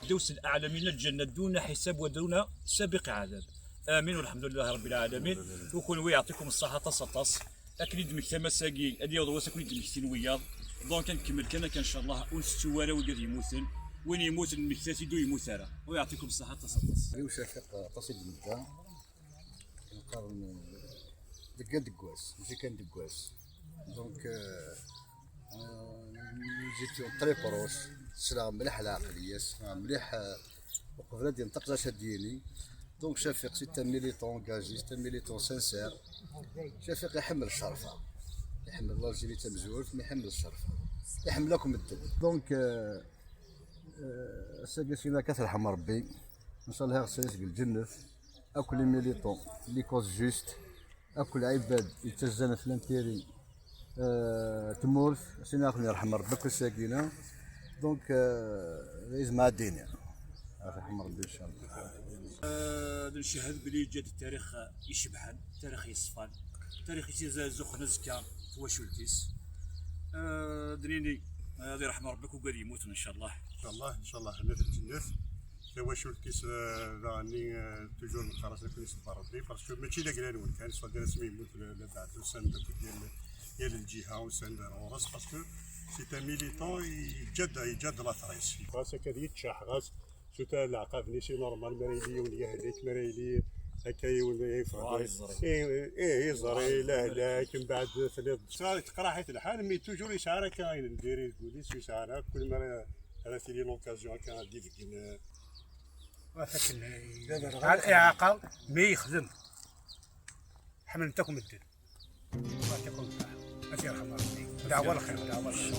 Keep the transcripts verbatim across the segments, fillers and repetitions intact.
الفردوس الأعلى من الجنة دون حساب ودون سابق عذاب. آمين والحمد لله رب العالمين. وكون وي يعطيكم الصحة تصطاس. أكن يدمك تمساقي، أدي يوضو وسك ويدمك تنويا. دونك نكمل كان، كان إن شاء الله، ونستوى ويقد يموتن. وين يموت المكتاتي دو يموت أرى. ويعطيكم الصحة تصطاس. Ucafeq aṭas i d-nedda. Nqarn deg kan deg wass, mačči kan deg wass. Donc, euh, euh, nous étions très proches. Ssneɣ mliḥ lɛeqliya-s, ssneɣ mliḥ, euh, uqbel ad yenṭeq d acu ad d-yini. Donc, Cafiq, c'est un militant engagé, c'est un militant sincère. Cafiq iḥemmel ccerfa, iḥemmel l'Algérie tamezwarut, mais iḥemmel ccerfa, iḥemmel akk medden. Donc, euh, euh, ass-agi, s-, akka ad t-yerḥem Rebbi. Ncallah iɣes-as deg lǧennet. Akk les militants, les causes justes, akk lɛibad yettazzalen ɣef l'intérêt, euh, tmurt, sin ad ken-yerḥem Rebbi akk ass-agi-na. Donc, euh, d ayzem ad d-iniɣ. Ad yerḥem Rebbi, ncallah. Euh, ad ncehhed belli yeǧǧa-d tarix icebḥen, tarix yeṣfan, tarix yettzuxxun azekka twacult-is. Euh, ad d-nini, euh, ad yerḥem Rebbi akk ugad yemmuten, ncallah. Ncallah, ncallah, ḥemmlet lǧennet. Tawacult-is, eh, daɣenni, eh, toujours neqqar-as akken iṣebber Rebbi, parce que mačči d agla-nwen kan, c'est-à-dire asmi yemmut le, le Beɛdus, anda akked yal, yal lǧiha usan-d ar ɣur-s, parce que c'est un militant, yeǧǧa-d, yeǧǧa-d later-is. Ɣas akka ad yeččeḥ, ɣas surtout leɛqab-nni, c'est normal, mi ara yili yiwen yehlek, mi ara yili akka yiwen yeffeɣ. Ih, ih, yeẓri lehlak, mbeɛd tiliḍ. Teqraḥ-it lḥal, mais toujours yesɛa ara akka ayen n diri deg wul-is, yesɛa ara kul mi ara ara tili l'occasion akka ad d-ibeggen, eh, ɣef akken, eh, ɣer iɛaqa, mi yexdem. Ḥemmlen-t akk medden. Ad yerḥem Rebbi. Dɛwa lxir, dɛwa lxir.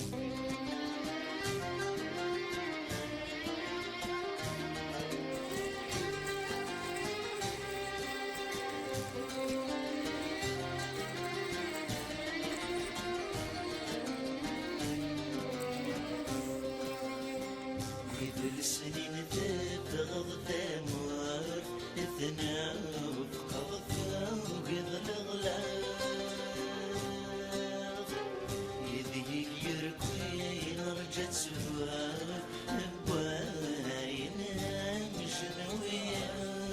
Idles-nni tebɣeḍ tamurt, tnefqeḍ tugiḍ leɣlaḍ. Ideg yerkul rǧa ttbut, wwayen amcen wiyaḍ.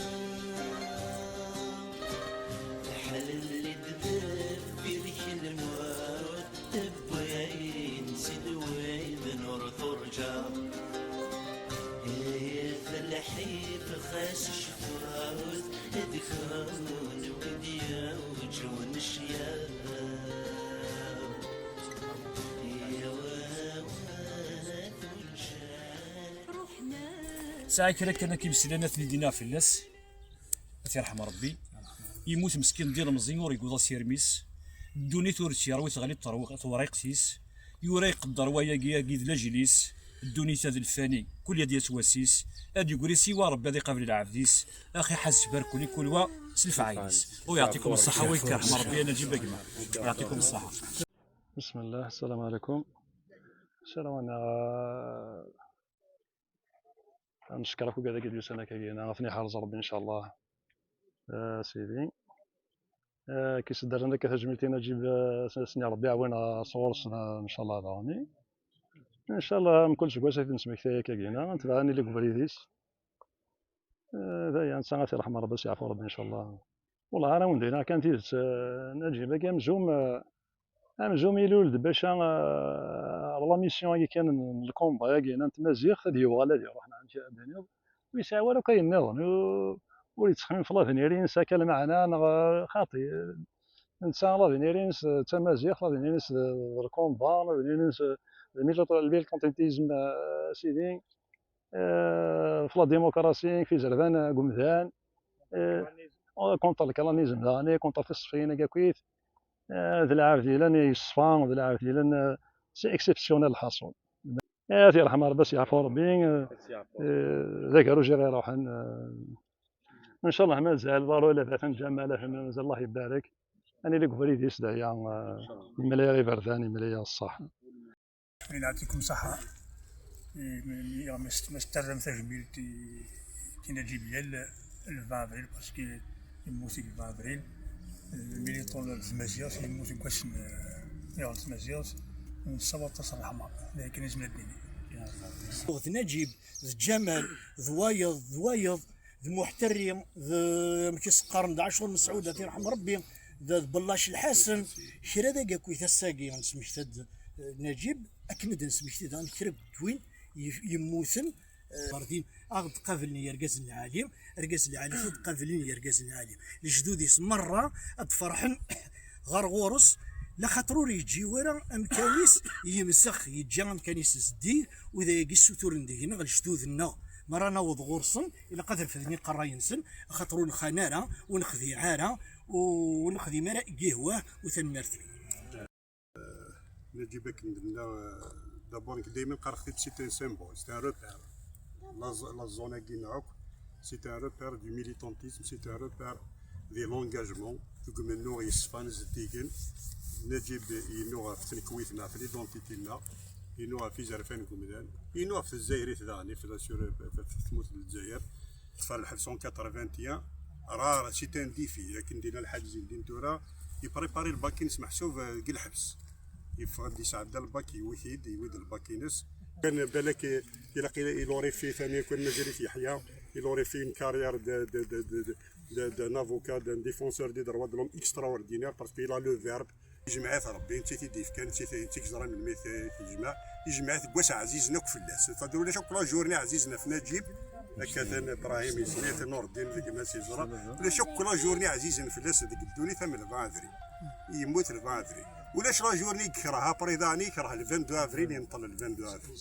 Teḥlelli-d deffir-k lmut, tewwi ayen si lwid n ur turǧa. Ihi lḥif xas cfut, d kunwi d-yeǧǧun ccyaḍ. Yawat ulǧan. Sɛa kra kan akka imeslan ad ten-id-iniɣ fell-as. Ad t-yerḥem Rebbi. Yemmut meskin d ilemẓi, ur yewwiḍ asirem-is. Ddunit ur tt-yerwi, teɣli terwi-, tewriqt-is. Yura iqedder wayagi, agi d lajel-is. Ddunit-a d lfani, kul yad yettwasis. Ad yegri siwa Rebbi ad iqabel lɛebd-is. Axi ḥaseb ar kul, kul wa s lefɛayel-is. ويعطيكم الصحة ويك يرحم ربي، أنا جيب أجمع. يعطيكم الصحة. بسم الله، السلام عليكم. Ssarameɣ ad neckeṛ akk wigad-agi d-yusan akkagi, ad ten-iḥrez Ṛebbi, ncallah. A Sidi. Eh, ki s-d-rran akka tajmilt i Naǧib, eh, s-, s-, s-, Ṛebbi iɛawen, eh, sɣur-s, eh, ncallah daɣen. Ncallah, mkul seg wass ad t-id-nesmektay akkagi, neɣ ad nitbeɛ ad nili deg ubrid-is. Eh, d aya, netta ad t-iṛḥem Ṛebbi, ad s-yeɛfu Ṛebbi, ncallah. Wellah, ara wen-d-iniɣ kan tidet, eh, Naǧib-agi amzun, eh, amzun ilul-d bac, eh, ɣer la mission-agi kan n lkumba-agi n tmaziɣt, ad yuɣal ad iṛuḥ, neɣ amek ara d-iniḍ, ur yesɛi wara akk ayen nniḍen, ur, ur yettxemmim ɣef l'avenir-ines akka lmeɛna, neɣ, eh, xaṭi, eh, netta l'avenir-ines d tamaziɣt, l'avenir-ines d, d lkumba, l'avenir-ines d le militantisme, eh, a Sidi. Eh, ɣef la démocratie, ɣef izerban, eh, deg umdan, eh, contre le colonisme daɣen, contre tiṣeffiyin-agi akkit, eh, d lɛebd yellan yeṣfa, d lɛebd yellan, eh, c'est exceptionnel lḥaṣul. Eh, ad t-yerḥem Ṛebbi, ad s-yeɛfu Ṛebbi, eh, eh, d agerruj i ɣ-iṛuḥen, eh, ncallah mazal ḍaru la batan ǧamala, mazal Allah ibarek. Ad nili deg ubrid-is d aya, eh, yemla-yaɣ iberdan, yemla-yaɣ ṣṣeḥ. Amin, yeɛṭikum ṣṣeḥḥa. I, mi, mi, mi s-, mi s-terram tajmilt i, i Naǧib yal le vingt avril, parce que yemmut le vingt avril. Militant n tmaziɣt, yemmut deg wass n, eh, iɣer tmaziɣt, nessawaḍ-as ṛṛeḥma. D ayen kan i nezmer ad d-nini. D Naǧib, d Ǧamal, d wayeḍ, d wayeḍ, d Muḥterri, d, amek i s-qqaren, d Ɛacur Mesɛud, ad t-yerḥem Rebbi, d, d Bellac Lḥasen. Kra dagi akkit ass-agi nesmekta-d, eh, Naǧib, akken ad d-nesmekti daɣen kra n win yif-, yemmuten, eh, ɣer din, ad ɣ-d-qablen yergazen lɛali, argaz lɛali, ad qablen yergazen lɛali. Lejdud-is merra ad d-ferḥen ɣer ɣur-s, laxaṭer ur yeǧǧi wara amkan-is yemsex, yeǧǧa amkan-is zeddig, u d ayagi ssuturen deg-neɣ lejdud-nneɣ. Mi ara naweḍ ɣur-sen, ilaq ad refden iqerray-nsen, axaṭer ur nxan ara, ur nexdiɛ ara, ur nexdim ara deg ihwah, u tanemmirt. Naǧib, akken d-nniɣ, euh, d'abord, nekk daymen qqareɣ-t-id, c'est un symbole, c'est un repère. La zo-, la zone-agi n Ɛuk, c'est un repère du militantisme, c'est un repère de l'engagement, deg umennuɣ yeṣfan zeddigen. Naǧib yennuɣ ɣef tnekwit-nneɣ, ɣef l'identité-nneɣ, yennuɣ ɣef izerfan n umdan, yennuɣ ɣef tezzayrit daɣen, ɣef la sur-, ɣef tmurt n Lezzayer. Teffer lḥebs en quatre-vingt-un, rare, c'est un défi. Akken d-yenna Lḥaǧ Zindin tura, yeprépari lbak-ines meḥsub, eh, deg lḥebs. Yeffeɣ-d, yesɛedda lbak, yewwi-t-id, yewwi-d lbak-ines. Kan balak, eh, ilaq, il, il aurait fait, ثاني كان مازال يحيى, il aurait fait une carrière de, de, de, de, de, de, d'un avocat, d'un défenseur des droits de l'homme extraordinaire, parce qu'il a le verbe. Yejmeɛ-it Rebbi, netta i t-id-yefkan, netta i t-, netta i yeẓran melmi i t-, i t-yejmeɛ. Yejmeɛ-it deg wass ɛzizen akk fell-as. C'est-à-dire ulac akk la journée ɛzizen ɣef Naǧib, akka atan Ibrahim yessen-it, Nureddin d gma-s yeẓra. Ulac akk la journée ɛzizen fell-as deg ddunit am le vingt avril. Yemmut le vingt avril. Ulac la journée i yekreh, après daɣen i yekreh le vingt-deux avril, yenṭel le vingt-deux avril.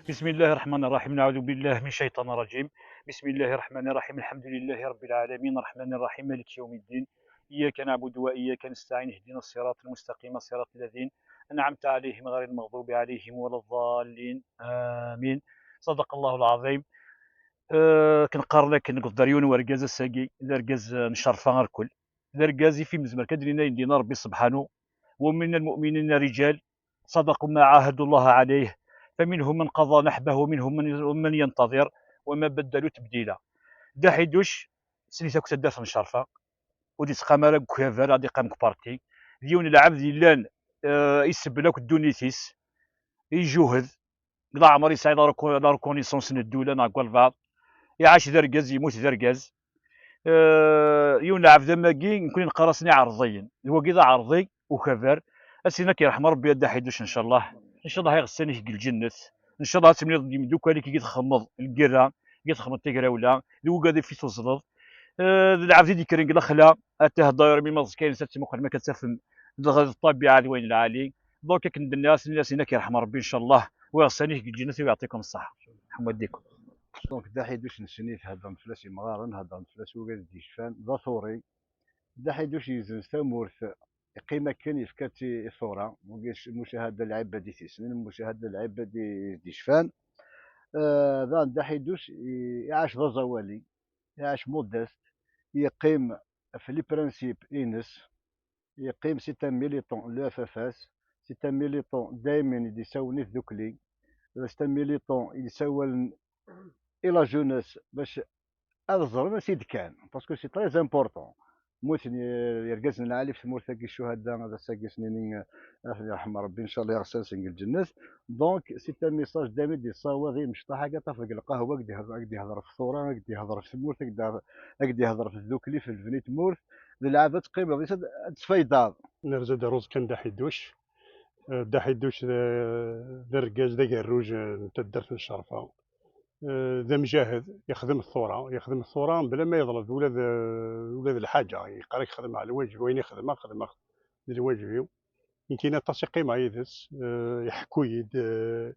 بسم الله الرحمن الرحيم. نعوذ بالله من الشيطان الرجيم. بسم الله الرحمن الرحيم. الحمد لله رب العالمين. الرحمن الرحيم. مالك يوم الدين. إياك نعبد وإياك نستعين. اهدنا الصراط المستقيم. صراط الذين أنعمت عليهم غير المغضوب عليهم ولا الضالين. آمين. صدق الله العظيم. آه، كنقارن لك نقدر يون ورقاز الساقي، ذا رقاز نشرفه الكل. ذا رقاز في مزمر كدرينا يدينا ربي سبحانه. ومن المؤمنين رجال صدقوا ما عاهدوا الله عليه، فمنهم من قضى نحبه ومنهم من، من ينتظر، وما بدلوا تبديلا. Dda Ḥiduc, slit akk taddart n Cerfa, ur d-ittqam ara deg ukabar, ad iqqam deg parti. D yiwen n lɛebd yellan, eh, isebbel akk ddunit-is, ijuhed, deg leɛmer yesɛa la reco-, la reconnaissance n ddula neɣ deg walbeɛḍ. Iɛac d argaz, yemmut d argaz. Eh, yiwen n lɛebd am wagi, nekni neqqar-asen iɛerḍiyen. D wagi d aɛerḍi, ukabar. Ad s-in-, ad k-yerḥem Rebbi a Dda Ḥiduc, ncallah. Ncallah iɣessan-ik deg lǧennet. Ncallah ad temliḍ d yimdukal-ik i txedmeḍ lgirra, i txedmeḍ tagrawla, d wigad i fi tuẓleḍ. Eh, d lɛebd i d-yekkren deg lexla, ad tehder imi ma ẓekka-ines ad tmuqel ma ad tafem d, d ṭṭabiɛa d wayen lɛali. Donc akken d-nniɣ, ad s-in-, ad s-in-, ad k-yerḥem Rebbi, ncallah. Wa iɣessan-ik deg lǧennet, wa yeɛṭikum ṣṣeḥḥa. Ḥemmud dikum. Donc, Dda Ḥiduc nessen-it, heddren fell-as imɣaren, heddren fell-as wigad i d-yecfan, d aẓuri. Dda Ḥiduc yezzenz tamurt, yeqqim akken, yefka-tt i, i tura. Wagi c-, mucahada lɛibad i t-yessnen, mucahada lɛibad i, i d-yecfan. Eh, daɣen Dda Ḥiduc i-, iɛac d aẓawali, iɛac modeste, yeqqim ɣef les principes-ines, yeqqim, c'est un militant n le F F S, c'est un militant daymen i d-yessawlen i tdukli, c'est un militant i d-yessawlen i la jeunesse bac ad ẓren ansi d-kkan, parce que c'est très important. Mmuten yergazen lɛali ɣef tmurt-agi, ccuhada, d ass-agi s-nini, eh, ad ten-yerḥem Rebbi, ncallah iɣessan-nsen deg lǧennet. Donc, c'est un message daymen i d-yessawaḍ i imecṭaḥ-agi, ad tafeḍ deg lqahwa, ad d-yehder, ad d-yehder ɣef tura, ad d-yehder ɣef tmurt, ad d-yehder, ad d-yehder ɣef tdukli, ɣef lbni n tmurt, d lɛebd ad teqqimeḍ, ad, ad tesfaydaḍ. Nerza-d rruẓ kan Dda Ḥiduc. Eh, Dda Ḥiduc d, d argaz d agerruj, eh, n taddart n Ccerfa. Eh, d amjahed, yexdem tura, yexdem tura bla ma yeḍleb ula d, ula d lḥaǧa. Yeqqar-ak xedmeɣ lwaǧeb, wayen i xedmeɣ, xedmeɣ d lwaǧeb-iw. Nekkini aṭas i qqimeɣ yid-s, eh, iḥekku-yi-d, eh,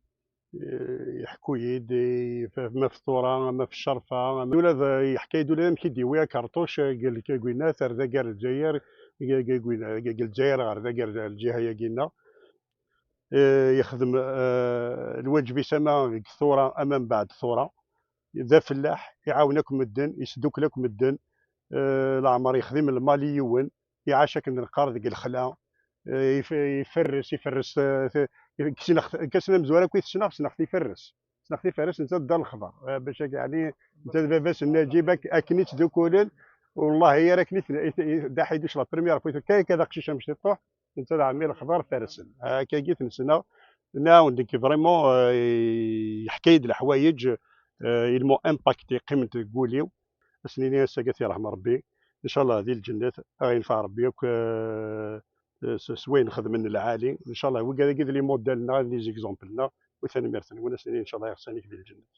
eh, yeḥku-yi-d, eh, f-, ma f tura, ma f ccerfa, ma ula d, yeḥka-yi-d ula d amek i d-yewwi akerṭuc, eh, deg, deg, deg winna, terda gar Lezzayer, deg, deg, deg winna, deg, deg Lezzayer ɣer da, gar lǧiha-yagi-nneɣ. Eh, yexdem, eh, lwaǧeb-is ama deg tura, ama mbeɛd tura. D afellaḥ, iɛawen akk medden, isdukkel akk medden. Eh, leɛmer yexdim lmal i yiwen, iɛac akken neqqar deg lexla. Eh, if-, iferres, iferres, eh, t-, kksen-aɣ-, kksen amezwar akk i t-ssneɣ, ssneɣ-t iferres. Ssneɣ-t iferres, netta d Dda Lexḍer. Eh, bac ak-, yeɛni, netta d baba-s n Naǧib, ak-, akken i ttdukkulen, wallahi, ar akken i t-, i t-, i t-, d aḥiduc la première fois, akka, akka d aqcic amecṭuḥ, netta d ɛemmi Lexḍer fersen. Akkagi ten-ssneɣ. Nɛawen deg vraiment, eh, yeḥka-yi-d leḥwayeǧ, eh, ils m'ont impacté, qqiment deg wul-iw. Ad s-nini ass-agi ad t-yerḥem Rebbi. Ncallah di lǧennet, ad ɣ-yenfeɛ Rebbi akk, eh, s, s wayen xedmen lɛali. Ncallah wigad-agi d les modèles-nneɣ, d les exemples-nneɣ. U tanemmirt-nwen, ad s-nini ncallah iɣsan-ik di lǧennet.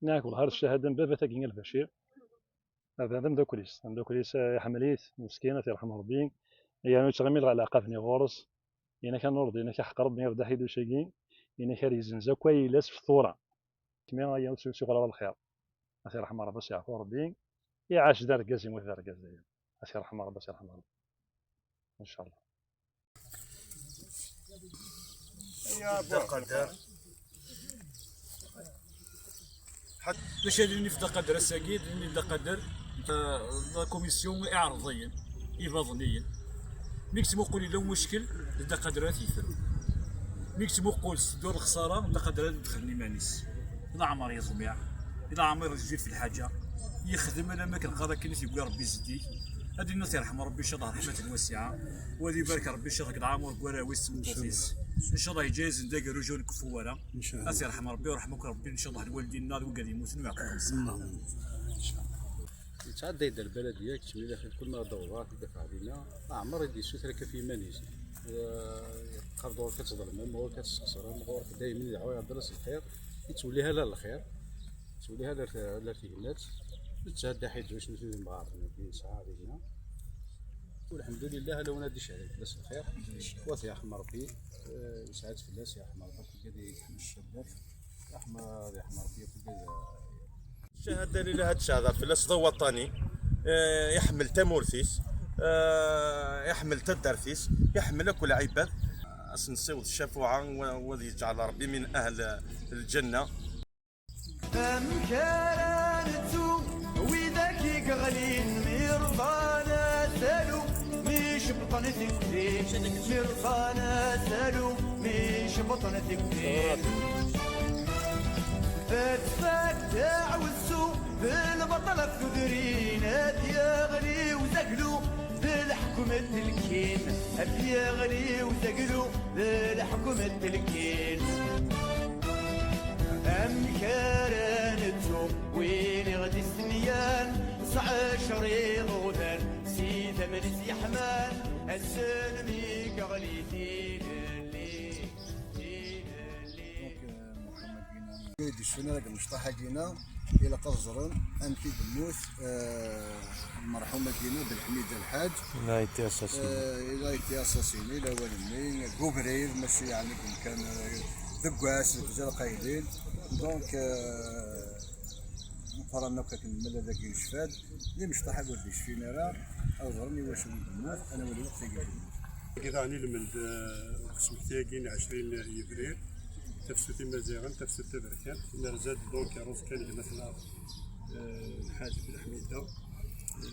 Nniɣ-ak wellah ar ccahada n baba-tagi n Lbacir. Baba d ameddakel-is, ameddakel-is, eh, iḥemmel-it, meskin, ad t-yerḥem Rebbi. Yernu yettɣimi lɣa leɛqab-nni ɣur-s. Yenna-k a Nurdin, yenna-k a ḥeq Rebbi, ɣef Dda Ḥiduc-agi, yenna-k ar yezzenz akk ayla-s f tura. Kmi aya ur s-yuɣal ara lxir. Ad t-yerḥem Rebbi, ad s-yeɛfu Rebbi. Iɛac d argaz, yemmut d argaz dayen. Ad t-yerḥem Rebbi, ad t-yerḥem Rebbi. Ncallah. Dda Qader. Ḥatt-, d acu ad nini f Dda Qader ass-agi? Ad nini Dda Qader, eh, la commission iɛerḍiyen, ibaḍniyen. Mi yettmuqul yella umuckel, d Dda Qader ad t-yefru. Mi yettmuqul s ddur lexsara, d Dda Qader ad d-ixdem iman-is. Leɛmer yeẓmiɛ, leɛmer yeǧǧi f lḥaǧa, yexdem alamma akken qqar akken i t-yewwi Rebbi zeddig. Ad d-nini ad t-yerḥem Rebbi, ncallah, ṛeḥmat lwasiɛa. U ad ibarek Rebbi, ncallah, deg leɛmer n warraw-is d tmeṭṭut-is. Ncallah, yeǧǧa-yasen-d agerruj ur nkeffu ara. Ad t-yerḥem Rebbi, yerḥem akk Rebbi, ncallah, lwaldin-nneɣ d wigad yemmuten u yeɛqeb-nsen. Yetɛedda-d ar lbaladiya, keččini daxel kul ma d-awḍeɣ, ad t-id-afeɣ dinna. Leɛmer i d-yessuter akka f yiman-is. Eh, yeqqar-d ɣur-k ad tḍelmem, ɣur-k ad tesxeṣrem, ɣur-k daymen idɛu iɛeddel-as lxir, yettwellih ala lxir, yettwellih ala ar, ala ar tegmat, nettɛedda ḥiduc nutni d imɣaren-agi nesɛa dinna. Ulḥemdulillah, ala win ad d-icehden fell-as lxir, wa t-yerḥem Rebbi, eh, yesɛa-t fell-as, yerḥem Rebbi, akked ad yeḥmec ccabbat, yerḥem, yerḥem Rebbi, akked ad Ccahada lila ad tcehda fell-as d awaṭani, eh, iḥemmel tamurt-is, eh, iḥemmel taddart-is, iḥemmel akk lɛibad. Ad s-nessiweḍ ccafuɛa, wa-, wa ad yeǧɛel Ṛebbi min ahl lǧenna. Amek ara nettu widak i yeɣlin mi rḍan asalu, mi cebṭen tikti, mi rḍan asalu, mi cebṭen tikti. Ad tfak ddeɛwessu d lbaṭel ɣef tudrin, ad yeɣli uzaglu d leḥkem n telkin, ad yeɣli uzaglu d leḥkem n telkin. Amek ara nettu win i ɣ-d-istenyan s ɛecr iḍudan, s idammen-is yeḥman, ass-n mi yeɣli tilelli, tilelli. Donc, euh, Mohamed Bina. Ur d-yecfin ara deg imecṭaḥ-agi-ina, ilaq ad ẓren amek i yemmut, eh, lmerḥum-agi-ina Belḥmid Lḥaǧ. Il a été assassiné. Eh, il a été assassiné, lawan-nni, deg ubrid, mačči yeɛni deg umkan, eh, deg wass, deg Zerqaydin. Donc, eh, meqqran akk akken nmala dagi yecfa-d, d imecṭaḥ-agi ur d-yecfin ara, ad ẓren i wacu i yemmut, ad nwali lweqt-agi i yemmut. Agi daɣen ilmend, eh, deg usmekti-agi n ɛecrin yebrir, tafsut imaziɣen, tafsut taberkant, nerza-d donc rruẓ kan gma-tneɣ, eh, Lḥaǧ Belḥmida,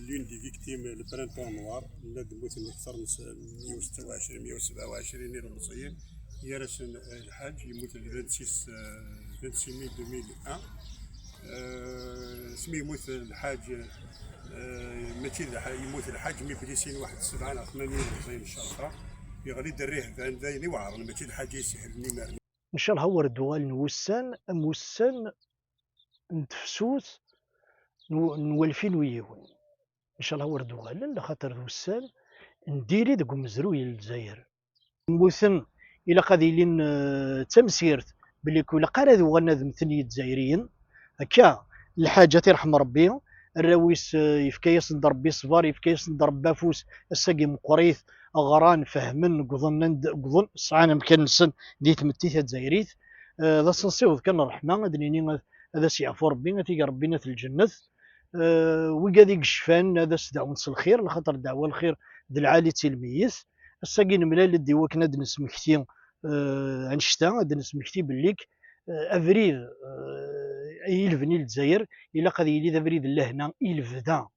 l'une des victimes le printemps noir, nella d-mmuten akter n s-, meyya u setta u ɛecrin, meyya u sebɛa u ɛecrin ilemẓiyen, gar-asen, eh, Lḥaǧ, yemmut le vingt-six, eh, vingt-six mai deux mille un. Eh, asmi yemmut Lḥaǧ, eh, mačči d Lḥaǧ, yemmut Lḥaǧ, mi blessés waḥed sebɛa neɣ tmanya ilemẓiyen n Ccerfa, yeɣli-d rrehban, d ayen iweɛren, mačči d lḥaǧa yesehlen imaren. Ncallah wer d-uɣalen wussan am wussan n tefsut n w-, n walfin u yiwen. Ncallah wer d-uɣalen, axaṭer d wussan n diri deg umezruy n Lezzayer. Mmuten, ilaq ad ilin, eh, d tamsirt, belli ur ilaq ara ad uɣalen ad mmten Yizzayriyen. Akka, Lḥaǧ ad t-irḥem Rebbi, arraw-is, eh, yefka-yasen-d Rebbi ṣṣber, yefka-yasen-d Rebbi afus, ass-agi meqqrit, ɣran, fehmen, wwḍen anda wwḍen, sɛan amkan-nsen di tmetti tazzayrit. Eh, d as-nsiweḍ kan ṛṛeḥma, ad nini ad, ad as-yeɛfu Ṛebbi, ad t-ig Ṛebbi n at lǧennet. Eh, wigad i yecfan ad as-dɛun s lxir, lxaṭer ddeɛwa lxir d lɛali-tt i lmeyyet. Ass-agi nemlal-d i wakken ad d-nesmekti, eh, annect-a, ad d-nesmekti bellik, eh, abrid, eh, i lebni n Lezzayer, ilaq ad yili d abrid n lehna i lebda.